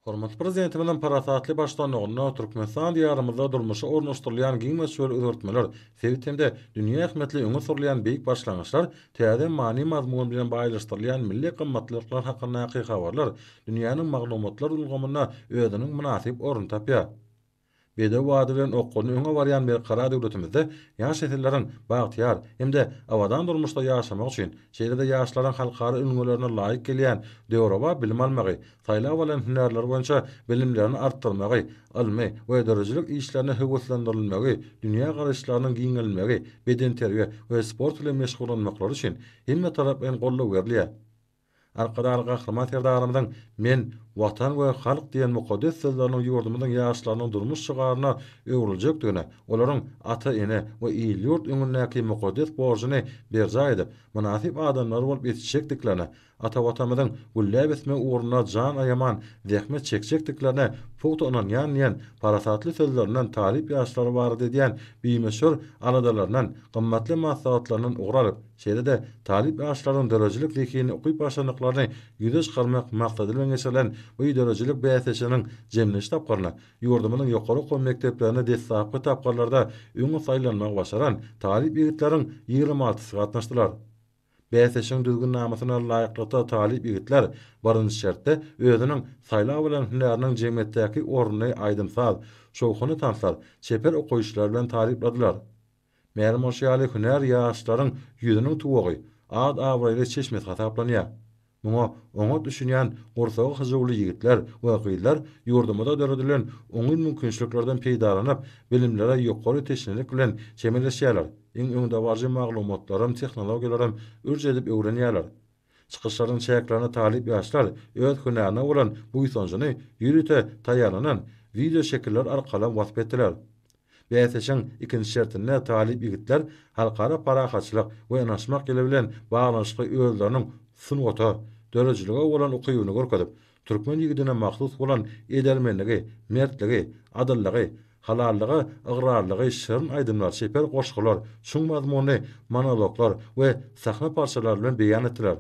Hormatly Prezidentimiziň parasatly baştutanlygynda Türkmenistan Diýarymyzda durmuşa ornaşdyrylýan giň möçberli özgertmeler, sebit hem-de dünýä ähmiýetli öňe sürülýän beýik başlangyçlar täze many-mazmun bilen baýlaşdyrylýan milli gymmatlyklar hakyndaky habarlar dünýäniň maglumatlar ulgamynda özüniň mynasyp ornuny tapýar. Bedew bady bilen okgunly öňe barýan berkarar döwletimizde ýaş nesilleriň bagtyýar hem-de abadan durmuşda ýaşamagy üçin, şeýle-de ýaşlaryň halkara ülňülerine laýyk gelýän döwrebap bilim almagy, saýlap alan hünärleri boýunça bilimlerini artdyrmagy, ylmy we döredijilik işlerine höweslendirilmegi, dünýägaraýyşlarynyň giňelmegi, bedenterbiýe we sport bilen meşgullanmaklary üçin hemmetaraplaýyn goldaw berilýär. Arkadagly Gahryman Serdarymyzyň Men, Watan we halk diýen mukaddes sözleriniň ýurdumyzyň ýaşlarynyň durmuş şygaryna öwrüljekdigine, olaryň ata-ene we il-ýurt öňündäki mukaddes borjuny berjaý edip, mynasyp adamlar bolup ýetişjekdiklerine, ata Watanymyzyň gülläp ösmegi ugrunda jan aýaman zähmet çekjekdiklerine pugta ynanýan diýen parasatly sözlerinden talyp ýaşlar barada edýän bimöçber aladalaryndan, gymmatly maslahatlaryndan ugur alyp, Şeýle-de, talyp ýaşlaryň döredijilik zehinini, ukyp-başarnyklaryny ýüze çykarmak maksady bilen geçirilen bu döredijilik bäsleşiginiň jemleýji tapgyryna ýurdumyzyň ýokary okuw mekdeplerinde deslapky tapgyrlarda öňe saýlanmagy başaran talyp ýigitleriň 26-sy gatnaşdylar. Bäsleşigiň düzgünnamasyna laýyklykda talyp ýigitler birinji şertde özüniň saýlap alan hünäriniň jemgyýetdäki ornuny aýdym-saz, şowhunly tanslar, çeper okaýyşlar bilen tarypladylar. Mälim bolşy ýaly, hünär ýaşlaryň ýüzüniň tuwagy, at-abraýly çeşmesi hasaplanýar. Muňa oňat düşünýän gursagy hyjuwly ýigitler we gyzlar ýurdumyzda döredilen oňyn mümkinçiliklerden peýdalanyp, bilimlere ýokary teşnelik bilen çemeleşýärler, iň öňdebaryjy maglumatlaram, tehnologiýalaram ürç edip öwrenýärler. Çykyşlaryň çäklerinde talyp ýaşlar öz hünärine bolan buýsanjyny ýörite taýýarlanan wideoşekiller arkaly wasp etdiler. Bäsleşigiň ikinji şertinde talyp ýigitler Halkara parahatçylyk we ynanyşmak ýyly bilen baglanyşykly özleriniň sungata, döredijilige bolan ukybyny görkezip, türkmen ýigidine mahsus bolan edermenligi, mertligi, adyllygy, halallyga ygrarlygy şirin aýdymlar, çeper goşgular, çuň mazmunly monologlar we sahna parçalary bilen beýan etdiler.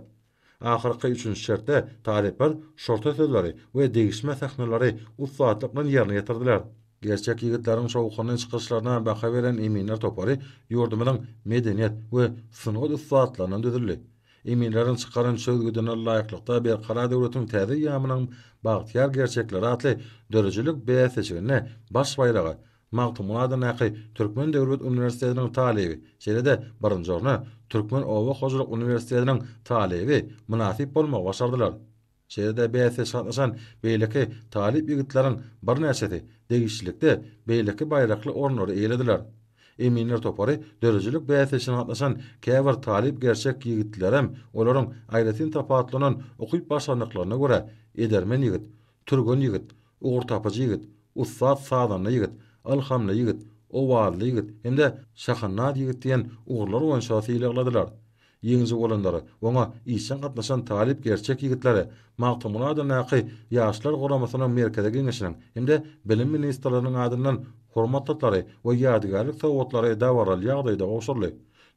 Ahyrky üçünji şertde talyplar şorta sözleri we degişme sahnalary ussatlyk bilen ýerine ýetirdiler. Gerçek ýigitleriň şowhunly çykyşlaryna baha beren eminler topary ýurdumyzyň medeniýet we sungat ussatlaryndan düzüldi. Eminleriň çykaran çözgüdine laýyklykda Berkarar döwletiň täze eýýamynyň bagtyýar gerçekleri atly döredijilik bäsleşiginde baş baýraga Magtymguly adyndaky Türkmen döwlet uniwersitetiniň talyby, şeýle-de birinji orna Türkmen oba hojalyk uniwersitetiniň talyby mynasyp bolmagy başardylar. Şeýle-de bäsleşige gatnaşan beýleki talyp ýigitleriň birnäçesi degişlilikde beýleki baýrakly orunlary eýelediler. Eminler topary döredijilik bäsleşigine gatnaşan käbir talyp gerçek ýigitlerem olaryň aýratyn tapawutlanan ukyp-başarnyklaryna görä Edermen ýigit, Türgen ýigit, Ugurtapyjy ýigit, Ussat sazanda ýigit, Ylhamly ýigit, Owazly ýigit hem-de Şahandaz ýigit diýen ugurlar boýunça sylagladylar. Ýeňiji bolanlary, oňa işjeň gatnaşan talyp gerçek ýigitleri Magtymguly adyndaky Ýaşlar guramasynyň Merkezi Geňeşiniň hem-de Bilim ministrliginiň adyndan Hormat hatlary we ýadygärlik sowgatlary dabaraly ýagdaýda gowşuryldy.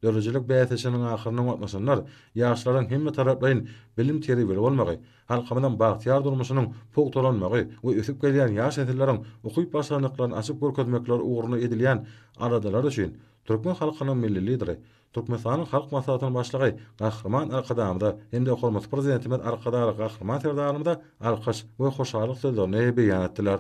Döredijilik bäsleşiginiň ahyryna gatnaşanlar ýaşlaryň hemmetaraplaýyn bilim-terbiýeli bolmagy, halkymyzyň bagtyýar durmuşynyň pugtalanmagy we ösüp gelýän ýaş nesilleriň ukyp-başarnyklaryny açyp görkezmekleri ugrunda edilýän aladalar üçin türkmen halkynyň Milli Lideri, Türkmenistanyň Halk Maslahatynyň Başlygy Gahryman Arkadagymyza hem-de hormatly Prezidentimiz Arkadagly Gahryman Serdarymyza alkyş we hoşallyk sözlerini beýan etdiler.